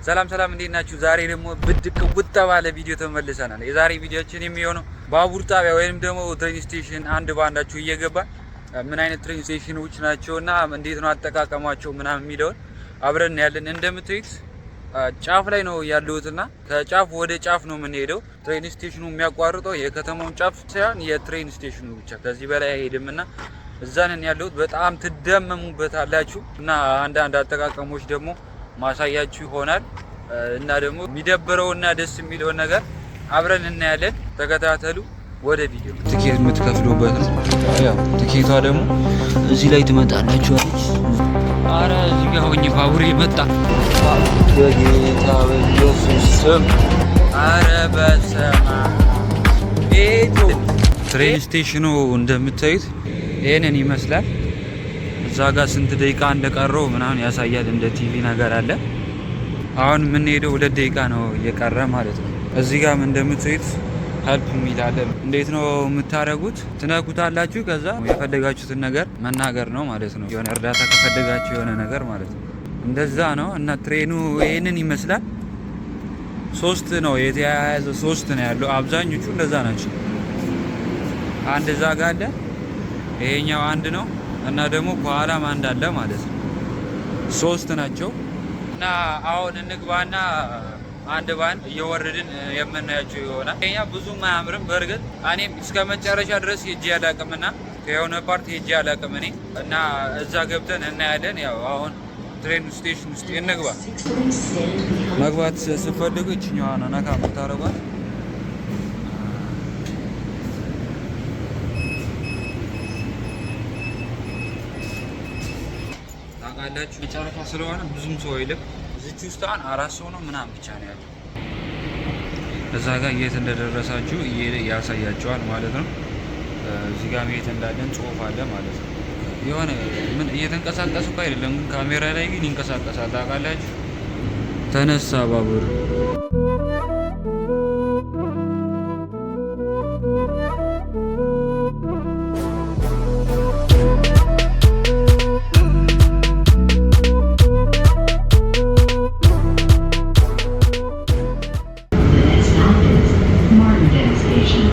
ሰላም ሰላም፣ እንዴት ናችሁ? ዛሬ ደግሞ ብድቅ ውጥ ባለ ቪዲዮ ተመልሰናል። የዛሬ ቪዲዮችን የሚሆነው ባቡር ጣቢያ ወይንም ደግሞ train station አንድ በአንዳችሁ እየገባ ምን አይነት train station ኖች ናቸውና እንዴት ነው አጠቃቀማቸው ምናምን የሚለውን አብረን ያለን። እንደምታዩት ጫፍ ላይ ነው ያለሁትና ከጫፍ ወደ ጫፍ ነው የምንሄደው። Train station ኑ የሚያቋርጠው የከተማውን ጫፍ ሳይሆን የ train station ኑ ብቻ፣ ከዚህ በላይ አይሄድምና እዛንን ያለሁት። በጣም ትደመሙበታላችሁ እና አንዳንድ አጠቃቀሞች ደግሞ ማሳያችሁ ይሆናል እና ደግሞ የሚደብረውና ደስ የሚለውን ነገር አብረን እናያለን። ተከታተሉ። ወደ ቪዲዮ። ትኬት የምትከፍሉበት ነው። ያው ትኬቷ ደግሞ እዚህ ላይ ትመጣላችኋለች። አረ እዚህ ጋር ሆኜ ባቡሬ መጣ። በጌታ በኢየሱስ ስም፣ አረ በስመ አብ። Train station ኑ እንደምታዩት ይህንን ይመስላል። እዛ ጋር ስንት ደቂቃ እንደቀረው ምናምን ያሳያል። እንደ ቲቪ ነገር አለ። አሁን የምንሄደው 2 ደቂቃ ነው እየቀረ ማለት ነው። እዚህ ጋርም እንደምታዩት help የሚል አለ። እንዴት ነው የምታደርጉት? ትነኩታላችሁ። ከዛ የፈለጋችሁትን ነገር መናገር ነው ማለት ነው። የሆነ እርዳታ ከፈለጋችሁ የሆነ ነገር ማለት ነው። እንደዛ ነው እና train ኑ ይህንን ይመስላል። ሶስት ነው የተያያዘ፣ ሶስት ነው ያለው። አብዛኞቹ እንደዛ ናቸው። አንድ እዛ ጋ አለ፣ ይሄኛው አንድ ነው እና ደግሞ ከኋላም አንድ አለ ማለት ነው። ሶስት ናቸው እና አሁን እንግባና አንድ ባንድ እየወረድን የምናያቸው ይሆናል። ይሄኛ ብዙም አያምርም። በእርግጥ እኔም እስከ መጨረሻ ድረስ ሄጄ አላውቅምና ከየሆነ part ሄጄ አላውቅም እኔ እና እዛ ገብተን እናያለን። ያው አሁን train station ውስጥ እንግባ። መግባት ስትፈልጉ ይችኛዋ ነው ነካ የምታደርጓት። ታውቃላችሁ መጨረሻ ስለሆነ ብዙም ሰው አይልም። እዚች ውስጥ አሁን አራት ሰው ነው ምናምን ብቻ ነው ያለው። እዛ ጋር የት እንደደረሳችሁ ያሳያችኋል ማለት ነው። እዚህ ጋር የት እንዳለን ጽሁፍ አለ ማለት ነው። የሆነ ምን እየተንቀሳቀሱ እኮ አይደለም፣ ግን ካሜራ ላይ ግን ይንቀሳቀሳል። ታውቃላችሁ። ተነሳ ባቡር። The next stop is Martindale Station.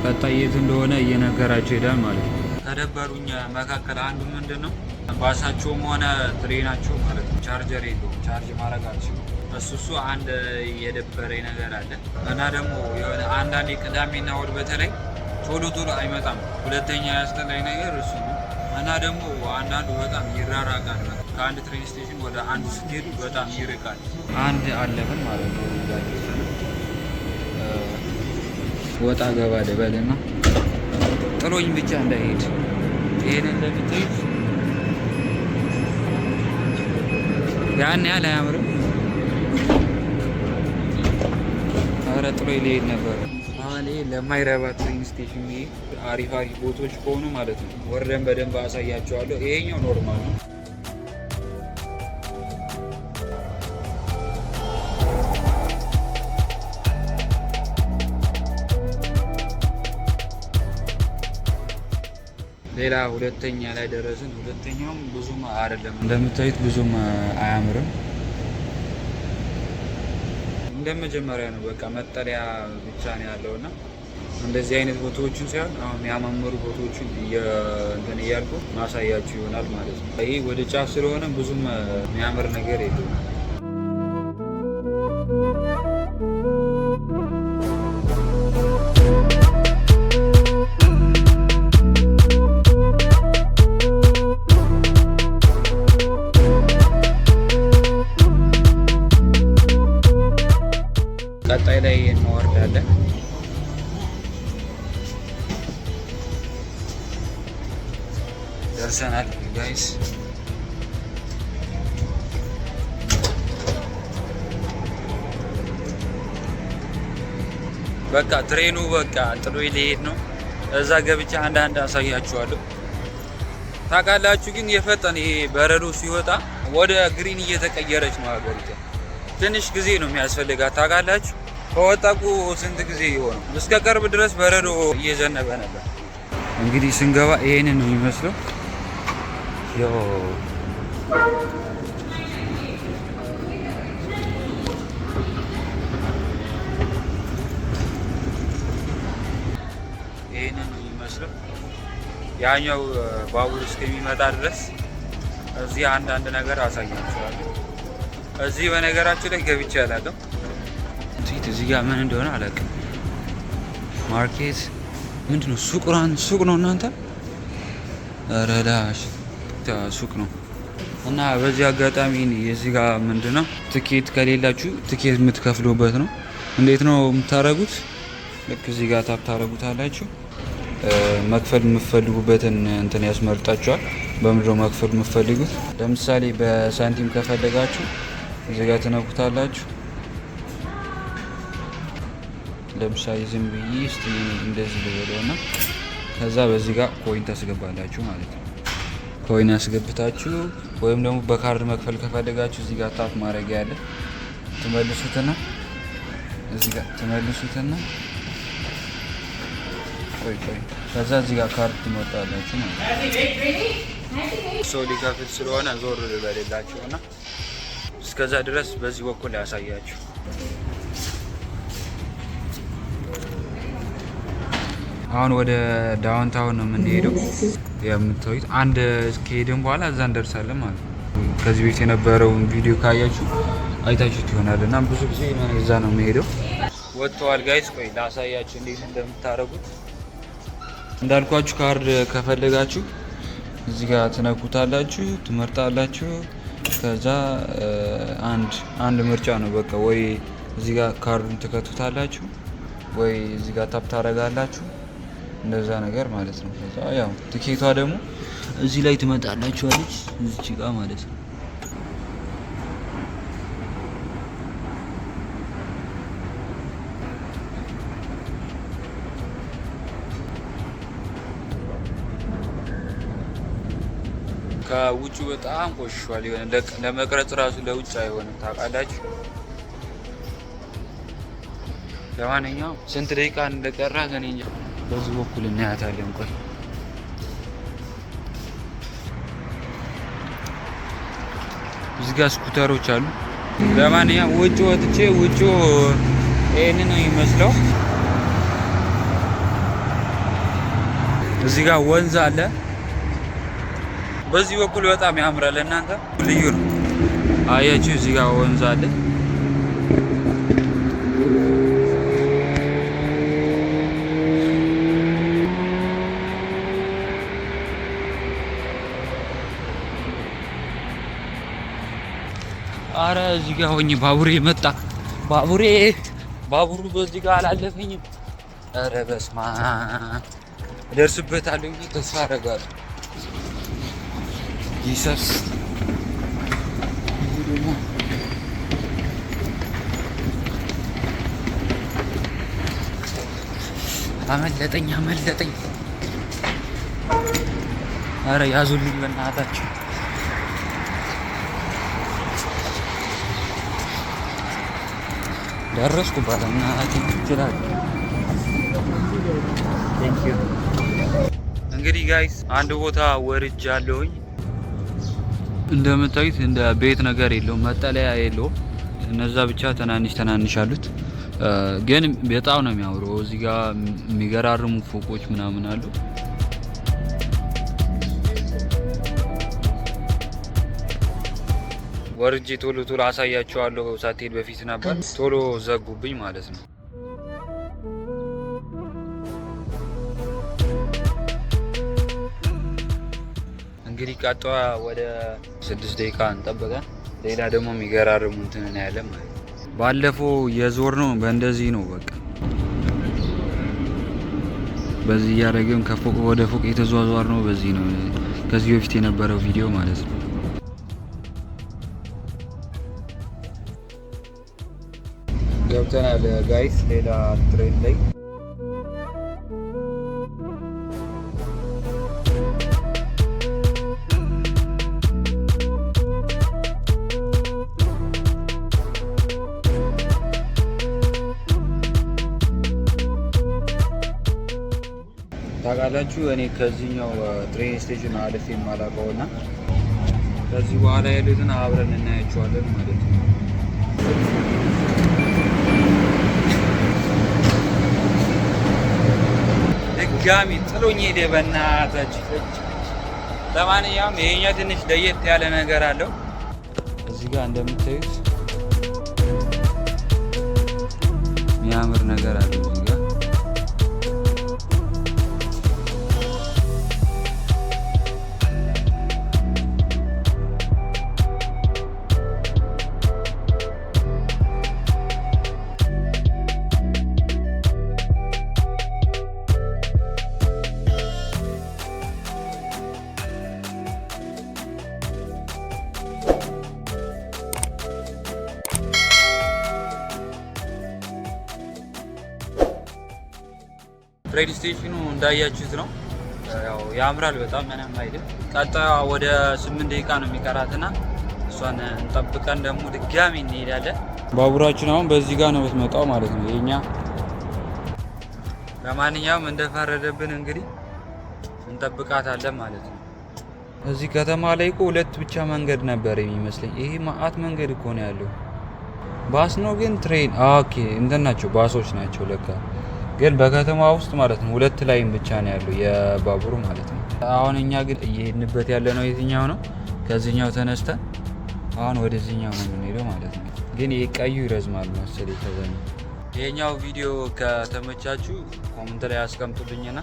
ቀጣይ የት እንደሆነ እየነገራቸው ይሄዳል ማለት ነው። ከደበሩኝ መካከል አንዱ ምንድን ነው፣ ባሳቸውም ሆነ train ናቸው ማለት ነው ቻርጀር የለውም፣ charge ማድረግ አልችሉም። እሱ አንድ የደበረኝ ነገር አለ እና ደግሞ የሆነ አንዳንዴ ቅዳሜና እሑድ በተለይ ቶሎ ቶሎ አይመጣም። ሁለተኛ ያስጠላኝ ነገር እሱ ነው እና ደግሞ አንዳንዱ በጣም ይራራቃል። ከአንድ train station ወደ አንዱ ስትሄዱ በጣም ይርቃል። አንድ አለፍን ማለት ነው። እዛ ወጣ ገባ ልበልና ጥሎኝ ብቻ እንዳይሄድ። ይሄን እንደምታዩት ያን ያህል አያምርም። ኧረ ጥሎኝ ሊሄድ ነበር። አሁን ይሄ ለማይረባ train station፣ ይሄ አሪፍ አሪፍ ቦታዎች ከሆኑ ማለት ነው ወርደን በደንብ አሳያቸዋለሁ። ይሄኛው normal ነው። ሌላ ሁለተኛ ላይ ደረስን። ሁለተኛውም ብዙም አይደለም፣ እንደምታዩት ብዙም አያምርም። እንደ መጀመሪያ ነው። በቃ መጠለያ ብቻ ነው ያለው እና እንደዚህ አይነት ቦታዎችን ሳይሆን አሁን የሚያማምሩ ቦታዎችን እንትን እያልኩ ማሳያችሁ ይሆናል ማለት ነው። ይህ ወደ ጫፍ ስለሆነ ብዙም የሚያምር ነገር የለውም። ቀጣይ ላይ እንወርዳለን። ደርሰናል guys። በቃ train ኑ በቃ ጥሎ ሊሄድ ነው። እዛ ገብቼ አንዳንድ አሳያችኋለሁ። ታውቃላችሁ ግን የፈጠን ይሄ በረዶ ሲወጣ ወደ green እየተቀየረች ነው ሀገሪቷ። ትንሽ ጊዜ ነው የሚያስፈልጋት። ታውቃላችሁ ከወጣቁ ስንት ጊዜ የሆነው፣ እስከ ቅርብ ድረስ በረዶ እየዘነበ ነበር። እንግዲህ ስንገባ ይሄንን ነው የሚመስለው። Yo ያኛው ባቡር እስከሚመጣ ድረስ እዚህ አንዳንድ ነገር አሳያችኋለሁ። እዚህ በነገራችሁ ላይ ገብቼ አላውቅም። እዚህ ጋር ምን እንደሆነ አላውቅም። Market ምንድን ነው? ሱቅ ሱቅ ነው እናንተ። ኧረ ላሽ ሱቅ ነው። እና በዚህ አጋጣሚ የዚህ ጋር ምንድን ነው፣ ትኬት ከሌላችሁ ትኬት የምትከፍሉበት ነው። እንዴት ነው የምታደርጉት? ልክ እዚህ ጋር tap ታደርጉታላችሁ። መክፈል የምትፈልጉበትን እንትን ያስመርጣችኋል። በምንድነው መክፈል የምትፈልጉት? ለምሳሌ በሳንቲም ከፈለጋችሁ እዚህ ጋር ትነኩታላችሁ። ለምሳሌ ዝም ብዬ እስቲ እንደዚህ ልበለው እና ከዛ በዚህ ጋር coin ታስገባላችሁ ማለት ነው። Coin ያስገብታችሁ ወይም ደግሞ በካርድ መክፈል ከፈለጋችሁ እዚህ ጋር tap ማድረጊያ ያለ ትመልሱትና፣ እዚህ ጋር ትመልሱትና፣ ቆይ ቆይ፣ ከዛ እዚህ ጋር ካርድ ትመርጣላችሁ ማለት ነው። ሰው ሊከፍል ስለሆነ ዞር ልበልላችሁ እና እስከዛ ድረስ በዚህ በኩል ያሳያችሁ። አሁን ወደ downtown ነው የምንሄደው። የምታዩት አንድ ከሄድን በኋላ እዛ እንደርሳለን ማለት ነው። ከዚህ በፊት የነበረውን ቪዲዮ ካያችሁ አይታችሁት ይሆናል እና ብዙ ጊዜ እዛ ነው የምሄደው። ወጥተዋል guys። ቆይ ላሳያችሁ እንዴት እንደምታደርጉት። እንዳልኳችሁ ካርድ ከፈለጋችሁ እዚህ ጋር ትነኩታላችሁ፣ ትመርጣላችሁ። ከዛ አንድ አንድ ምርጫ ነው በቃ፣ ወይ እዚህ ጋር ካርዱን ትከቱታላችሁ ወይ እዚህ ጋር tap ታደርጋላችሁ። እንደዛ ነገር ማለት ነው። ከዛ ያው ትኬቷ ደግሞ እዚህ ላይ ትመጣላችኋለች፣ እዚች ጋር ማለት ነው። ከውጩ በጣም ቆሽሿል። የሆነ ለመቅረጽ ራሱ ለውጭ አይሆንም ታውቃላችሁ። ለማንኛውም ስንት ደቂቃ እንደቀራ እኔ እንጃ። በዚህ በኩል እናያታለን። ቆይ፣ እዚህ ጋር scooter ኦች አሉ። ለማንኛውም ውጭ ወጥቼ ውጭ ይሄንን ነው የሚመስለው። እዚህ ጋር ወንዝ አለ። በዚህ በኩል በጣም ያምራል። እናንተ ልዩ ነው። አያችሁ፣ እዚህ ጋር ወንዝ አለ። አረ እዚህ ጋር ሆኜ ባቡሬ መጣ። ባቡሬ፣ ባቡሩ በዚህ ጋር አላለፈኝም። አረ በስመ አብ፣ እደርስበታለሁ ብዬ ተስፋ አደርጋለሁ። Jesus፣ ይሄ ደግሞ አመለጠኝ፣ አመለጠኝ። አረ ያዙልኝ በእናታችሁ። ደረስኩባት እናቴ ይችላል። Thank you። እንግዲህ guys አንድ ቦታ ወርጃለሁኝ። እንደምታዩት እንደ ቤት ነገር የለውም፣ መጠለያ የለውም። እነዛ ብቻ ትናንሽ ትናንሽ አሉት፣ ግን በጣም ነው የሚያምረው። እዚህ ጋር የሚገራርሙ ፎቆች ምናምን አሉ። ወርጄ ቶሎ ቶሎ አሳያችኋለሁ ሳትሄድ በፊት ነበር፣ ቶሎ ዘጉብኝ ማለት ነው። እንግዲህ ቀጧ ወደ 6 ደቂቃ እንጠብቀን፣ ሌላ ደግሞ የሚገራርሙ እንትን እናያለን ማለት ነው። ባለፈው የዞር ነው በእንደዚህ ነው፣ በቃ በዚህ እያደረግን ከፎቅ ወደ ፎቅ የተዟዟር ነው። በዚህ ነው ከዚህ በፊት የነበረው ቪዲዮ ማለት ነው። ገብተናል guys ሌላ train ላይ። ታውቃላችሁ እኔ ከዚህኛው train station አልፌ የማላውቀው እና ከዚህ በኋላ ያሉትን አብረን እናያቸዋለን ማለት ነው። ልክ ድጋሚ ጥሎኝ ሄደ። በእናታችሁ። ለማንኛውም ይሄኛው ትንሽ ለየት ያለ ነገር አለው። እዚህ ጋር እንደምታዩት የሚያምር ነገር አለው እዚህ ጋር። Train station ኑ እንዳያችሁት ነው። ያው ያምራል በጣም፣ ምንም አይልም። ቀጣዩ ወደ 8 ደቂቃ ነው የሚቀራትና እሷን እንጠብቀን ደግሞ ድጋሚ እንሄዳለን። ባቡራችን አሁን በዚህ ጋር ነው የምትመጣው ማለት ነው የኛ። ለማንኛውም እንደፈረደብን እንግዲህ እንጠብቃታለን ማለት ነው። እዚህ ከተማ ላይ እኮ ሁለት ብቻ መንገድ ነበር የሚመስለኝ። ይሄ መአት መንገድ እኮ ነው ያለው። ባስ ነው ግን train፣ okay፣ እንትን ናቸው፣ ባሶች ናቸው ለካ። ግን በከተማ ውስጥ ማለት ነው ሁለት line ብቻ ነው ያለው የባቡሩ ማለት ነው። አሁን እኛ ግን እየሄድንበት ያለ ነው የትኛው ነው? ከዚህኛው ተነስተን አሁን ወደዚህኛው ነው የምንሄደው ማለት ነው። ግን ይሄ ቀዩ ይረዝማል መሰለኝ ከዛኛው። ይሄኛው ቪዲዮ ከተመቻችሁ comment ላይ አስቀምጡልኝና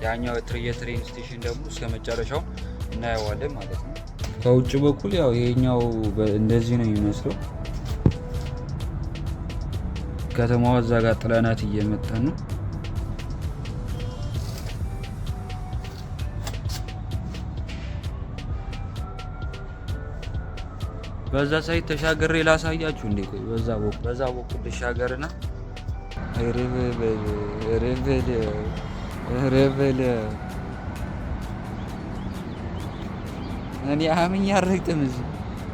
ያኛው የ train station ደግሞ እስከ መጨረሻው እናየዋለን ማለት ነው። ከውጭ በኩል ያው ይሄኛው እንደዚህ ነው የሚመስለው። ከተማዋ እዛ ጋር ጥለናት እየመጣን ነው። በዛ side ተሻግሬ ላሳያችሁ እንዴ? ቆይ በዛ በኩል ልሻገርና፣ ኧረ በል፣ ኧረ በል፣ ኧረ በል፣ እኔ አምኜ አልረግጥም። እዚህ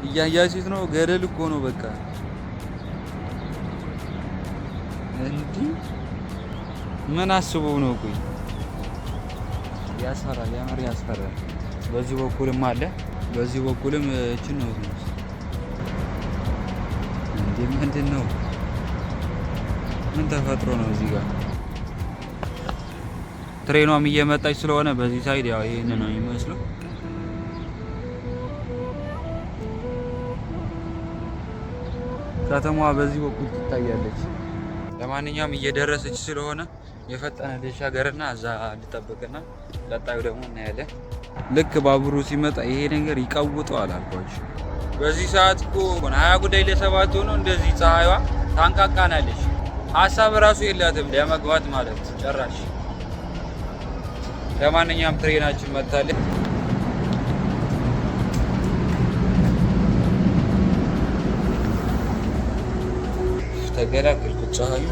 እያያችሁት ነው። ገደል እኮ ነው በቃ። እንዲህ ምን አስበው ነው? ቆይ ያስፈራል፣ የምር ያስፈራል። በዚህ በኩልም አለ፣ በዚህ በኩልም እችን ነው እንዴ? ምንድን ነው? ምን ተፈጥሮ ነው እዚህ ጋር? Train ኗም እየመጣች ስለሆነ በዚህ side ያው ይሄን ነው የሚመስለው። ከተማዋ በዚህ በኩል ትታያለች። ለማንኛውም እየደረሰች ስለሆነ የፈጠነ ልሻገርና እዛ ልጠብቅና ቀጣዩ ደግሞ እናያለን። ልክ ባቡሩ ሲመጣ ይሄ ነገር ይቀውጠዋል አልኳችሁ። በዚህ ሰዓት እኮ 6:40 ሆኖ እንደዚህ ፀሐይዋ ታንቃቃናለች። ሀሳብ እራሱ የላትም ለመግባት ማለት ጭራሽ። ለማንኛውም train ኣችን መጥታለች። ተገላገልኩት ፀሐዩ።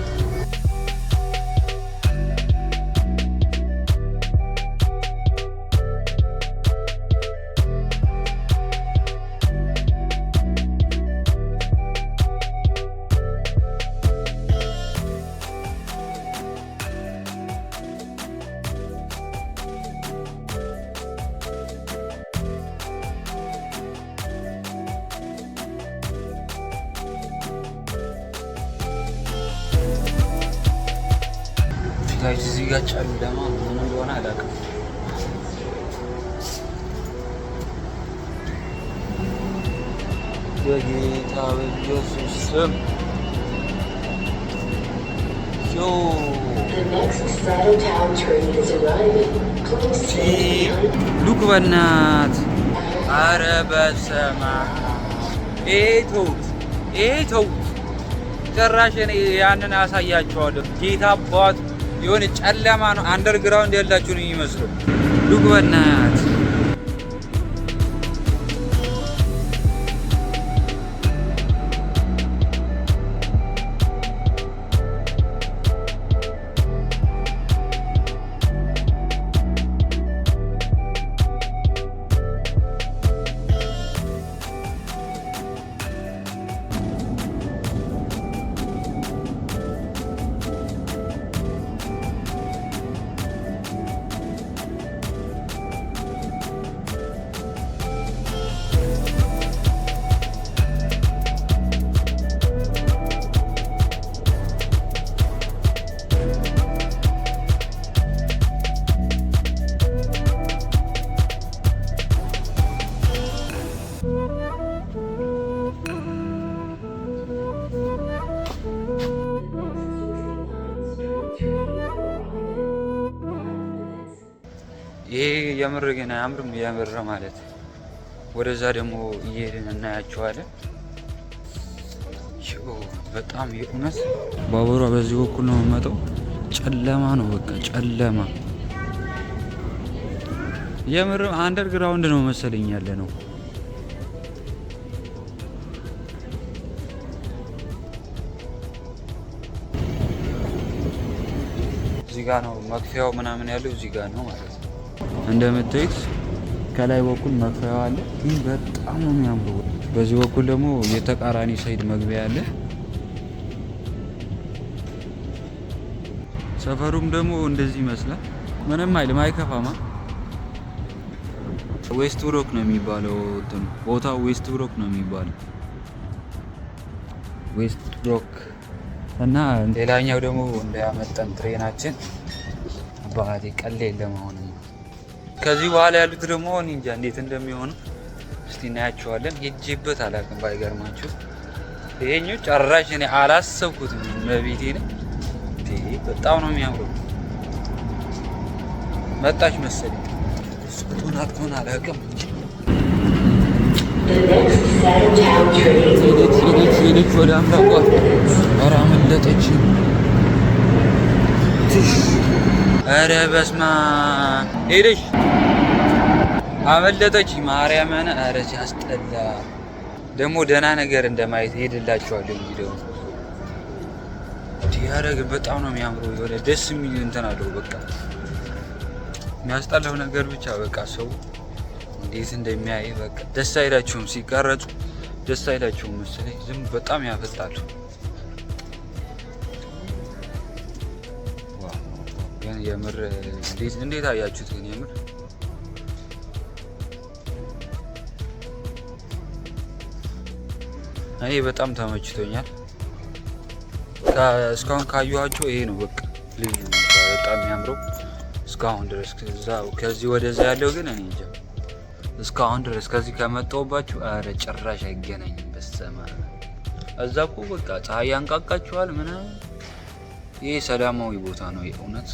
Guys፣ እዚህ ጋር ጨለማ ምን እንደሆነ አላውቅም። በጌታ በኢየሱስ ስም ዮ። The next Saddletown train is arriving. Please stand behind. Look በናት፣ አረ በስመ አብ! ይሄ ተውት፣ ይሄ ተውት። ጭራሽ እኔ ያንን አሳያቸዋለሁ። ጌታ አባት የሆነ ጨለማ ነው። Underground ያላችሁ ነው የሚመስለው። Look በናት። የምር ግን አያምርም? የምር ማለት ወደዛ ደግሞ እየሄድን እናያቸዋለን። በጣም የእውነት ባቡሯ በዚህ በኩል ነው የምመጣው። ጨለማ ነው፣ በቃ ጨለማ። የምር underground ነው መሰለኝ ያለ ነው። እዚህ ጋ ነው መክፈያው ምናምን ያለው፣ እዚህ ጋ ነው ማለት ነው። እንደምታዩት ከላይ በኩል መክፈያው አለ። ግን በጣም ነው የሚያምረው። በዚህ በኩል ደግሞ የተቃራኒ side መግቢያ አለ። ሰፈሩም ደግሞ እንደዚህ ይመስላል። ምንም አይልም፣ አይከፋማ። ዌስት ብሮክ ነው የሚባለው እንትኑ ቦታው፣ ዌስት ብሮክ ነው የሚባለው። ዌስት ብሮክ። እና ሌላኛው ደግሞ እንዳያመጠን train ኣችን አባቴ ቀል የለም። አሁንም ከዚህ በኋላ ያሉት ደግሞ እኔ እንጃ እንዴት እንደሚሆኑ፣ እስቲ እናያቸዋለን። ሄጄበት አላውቅም ባይገርማችሁ። ይሄኛው ጨራሽ እኔ አላሰብኩትም። መቤቴ ነው፣ በጣም ነው የሚያምረው። መጣች መሰለኝ፣ ትሆን አትሆን አላውቅም እንጂ። The next Saddletowne train will ሄደች ሄደች ሄደች ወደ አምላኳ። 4 minutes. ኧረ አመለጠች። ኧረ በስመ አብ፣ ሄደች፣ አመለጠች። ማርያምን፣ ኧረ ሲያስጠላ። ደግሞ ደህና ነገር እንደማየት ሄድላችኋለሁ እንጂ ደግሞ ኧረ ግን በጣም ነው የሚያምረው። የሆነ ደስ የሚል እንትን አለው። በቃ የሚያስጠላው ነገር ብቻ በቃ ሰው እንዴት እንደሚያይ በቃ ደስ አይላችሁም። ሲቀረጹ ደስ አይላችሁም መሰለኝ። ዝም በጣም ያፈጣሉ። Wow! ግን የምር እንዴት እንዴት አያችሁት? ግን የምር እኔ በጣም ተመችቶኛል። እስካሁን ካየኋቸው ይሄ ነው በቃ ልዩ፣ በጣም የሚያምረው እስካሁን ድረስ። ከዚህ ወደዛ ያለው ግን እኔ እንጃ፣ እስካሁን ድረስ ከዚህ ከመጣሁባችሁ ኧረ ጭራሽ አይገናኝም። በሰማ እዛ እኮ በቃ ፀሐይ ያንቃቃችኋል ምናምን። ይሄ ሰላማዊ ቦታ ነው የእውነት።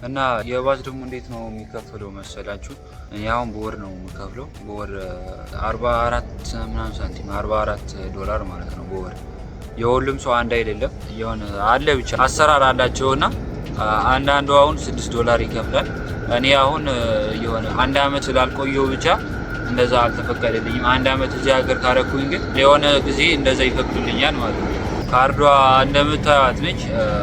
እና የባስ ደግሞ እንዴት ነው የሚከፈለው መሰላችሁ? እኔ አሁን በወር ነው የምከፍለው። በወር 44 ምናምን ሳንቲም፣ 44 ዶላር ማለት ነው በወር። የሁሉም ሰው አንድ አይደለም። የሆነ አለ ብቻ አሰራር አላቸውና አንዳንዱ አሁን 6 ዶላር ይከፍላል። እኔ አሁን የሆነ አንድ አመት ስላልቆየው ብቻ እንደዛ አልተፈቀደልኝም። አንድ አመት እዚህ ሀገር ካረኩኝ ግን የሆነ ጊዜ እንደዛ ይፈቅዱልኛል ማለት ነው። ካርዷ እንደምታዩት ነች።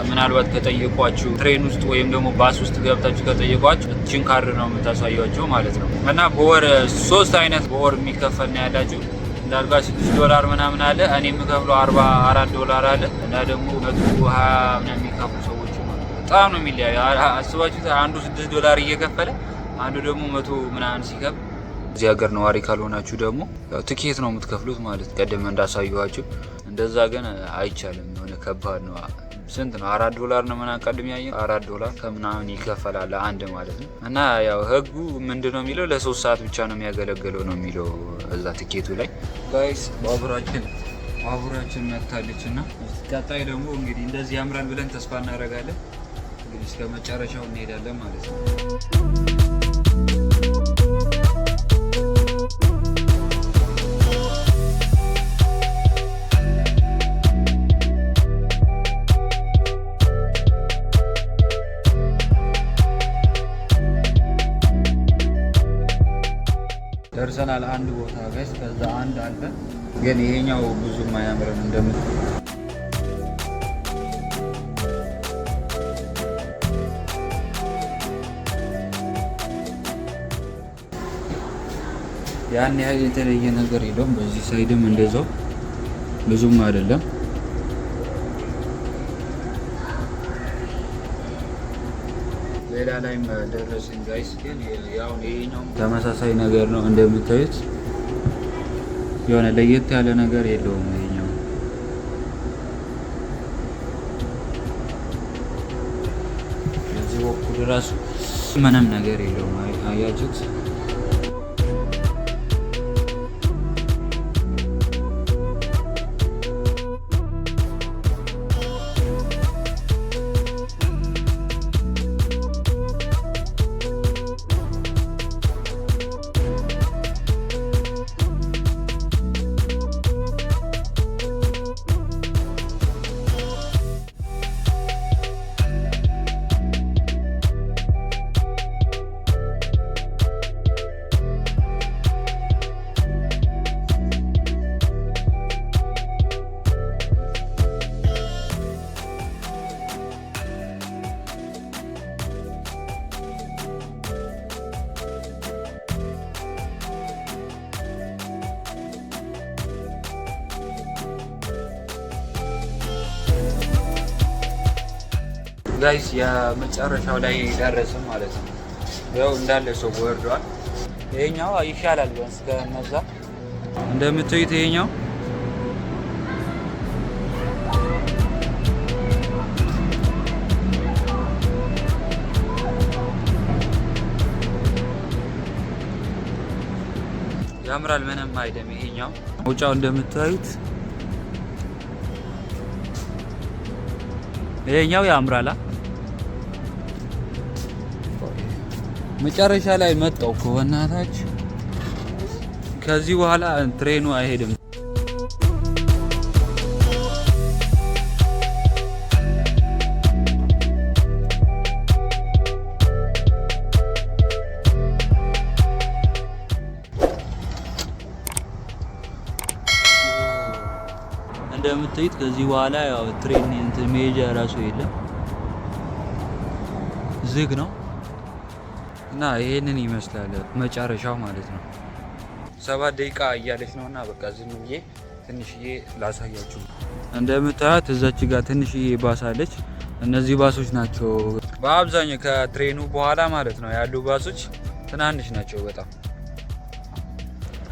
ምናልባት ከጠየቋችሁ train ውስጥ ወይም ደግሞ ባስ ውስጥ ገብታችሁ ከጠየቋችሁ እችን ካርድ ነው የምታሳያቸው ማለት ነው። እና በወር ሶስት አይነት በወር የሚከፈል ነው ያላችሁ። እንዳልኳ 6 ዶላር ምናምን አለ። እኔ የምከፍለው 44 ዶላር አለ እና ደግሞ 120 ምናምን የሚከፍሉ ሰዎች አሉ። በጣም ነው የሚለያዩ። አስባችሁት፣ አንዱ 6 ዶላር እየከፈለ አንዱ ደግሞ መቶ ምናምን ሲከፍል። እዚህ ሀገር ነዋሪ ካልሆናችሁ ደግሞ ያው ትኬት ነው የምትከፍሉት ማለት፣ ቀደም እንዳሳየኋችሁ። እንደዛ ግን አይቻልም። የሆነ ከባድ ነው። ስንት ነው? 4 ዶላር ነው ምናምን፣ ቀድም ያየ 4 ዶላር ከምናምን ይከፈላል አንድ ማለት ነው። እና ያው ህጉ ምንድን ነው የሚለው፣ ለ3 ሰዓት ብቻ ነው የሚያገለግለው ነው የሚለው እዛ ትኬቱ ላይ። Guys፣ ባቡራችን መታለች እና ቀጣይ ደግሞ እንግዲህ እንደዚህ ያምራል ብለን ተስፋ እናደርጋለን። እንግዲህ እስከ መጨረሻው እንሄዳለን ማለት ነው። ደርሰናል አንድ ቦታ guys። ከዛ አንድ አለ ግን ይሄኛው ብዙም አያምርም። እንደምት ያን ያህል የተለየ ነገር የለውም። በዚህ side ም እንደዛው ብዙም አይደለም። ሌላ ላይም ደረስን guys። ግን ያው ይሄኛው ተመሳሳይ ነገር ነው እንደምታዩት፣ የሆነ ለየት ያለ ነገር የለውም ይሄኛው። በዚህ በኩል ራሱ ምንም ነገር የለውም። አያችሁት? Guys፣ የመጨረሻው ላይ ደረስን ማለት ነው። ያው እንዳለ ሰው ወርዷል። ይሄኛው ይሻላል ቢያንስ ከነዛ። እንደምታዩት ይሄኛው ያምራል። ምንም አይደም። ይሄኛው መውጫው እንደምታዩት ይሄኛው ያምራል። መጨረሻ ላይ መጣው እኮ በእናታችሁ። ከዚህ በኋላ train ኡ አይሄድም። እንደምታዩት ከዚህ በኋላ ያው train እንትን መሄጃ ራሱ የለም፣ ዝግ ነው እና ይሄንን ይመስላል መጨረሻው ማለት ነው። 7 ደቂቃ እያለች ነው እና በቃ ዝም ብዬ ትንሽዬ ላሳያችሁ። እንደምታዩት እዛች ጋር ትንሽዬ ባስ አለች። እነዚህ ባሶች ናቸው በአብዛኛው ከ train ኡ በኋላ ማለት ነው ያሉ ባሶች ትናንሽ ናቸው በጣም።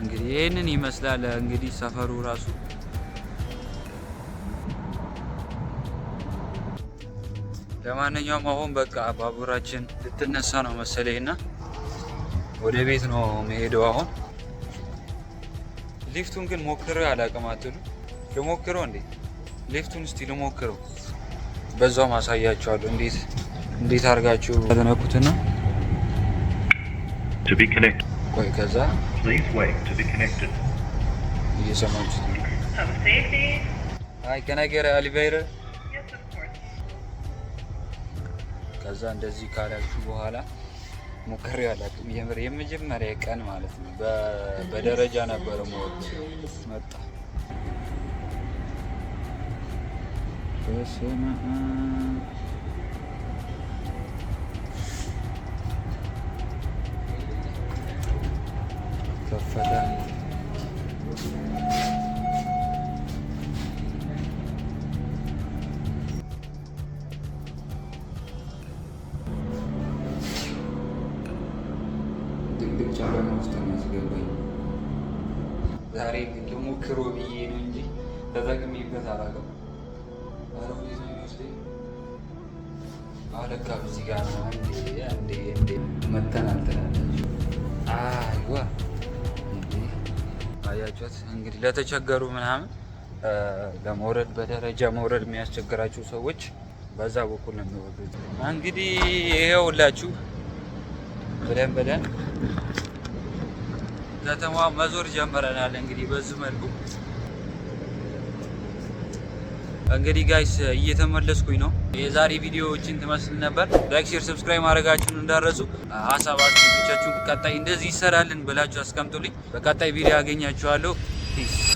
እንግዲህ ይህንን ይመስላል እንግዲህ ሰፈሩ ራሱ። ለማንኛውም አሁን በቃ ባቡራችን ልትነሳ ነው መሰለኝ እና ወደ ቤት ነው መሄደው አሁን። ሊፍቱን ግን ሞክሬው አላውቅም አትሉ? ልሞክረው እንዴ? ሊፍቱን እስቲ ልሞክረው፣ በዛው ማሳያችኋለሁ እንዴት እንዴት አድርጋችሁ ተነኩትና To be connected. ቆይ ከዛ Please wait to be connected. እየሰማችሁት ነው። Public safety. Hi, can I get elevator? Yes, of course. ከዛ እንደዚህ ካላችሁ በኋላ ሞክሬው አላውቅም። የምር የመጀመሪያ ቀን ማለት ነው። በደረጃ ነበረ መወድ መጣ። በስመ አብ። ከፈተ። ድቅድቅ ጨለማ ውስጥ ነው ያስገባኝ። ዛሬ ግን ልሞክረው ብዬ ነው እንጂ ተጠቅሜበት አላውቅም። ኧረ ወዴት ነው የሚወስደኝ? አለካ እዚህ ጋር ነው። እንዴ እንዴ እንዴ፣ መተናል ትላላችሁ። አይዋ እንዴ፣ አያችኋት። እንግዲህ ለተቸገሩ ምናምን ለመውረድ በደረጃ መውረድ የሚያስቸግራችሁ ሰዎች በዛ በኩል ነው የሚወርዱት። እንግዲህ ይሄውላችሁ ብለን ብለን ከተማዋ መዞር ጀምረናል። እንግዲህ በዚህ መልኩ እንግዲህ guys እየተመለስኩኝ ነው። የዛሬ ቪዲዮዎችን ትመስል ነበር። Like፣ share፣ subscribe ማድረጋችሁን እንዳትረሱ። ሀሳብ አስተያየቶቻችሁን ቀጣይ እንደዚህ ይሰራልን ብላችሁ አስቀምጡልኝ። በቀጣይ ቪዲዮ ያገኛችኋለሁ። Peace.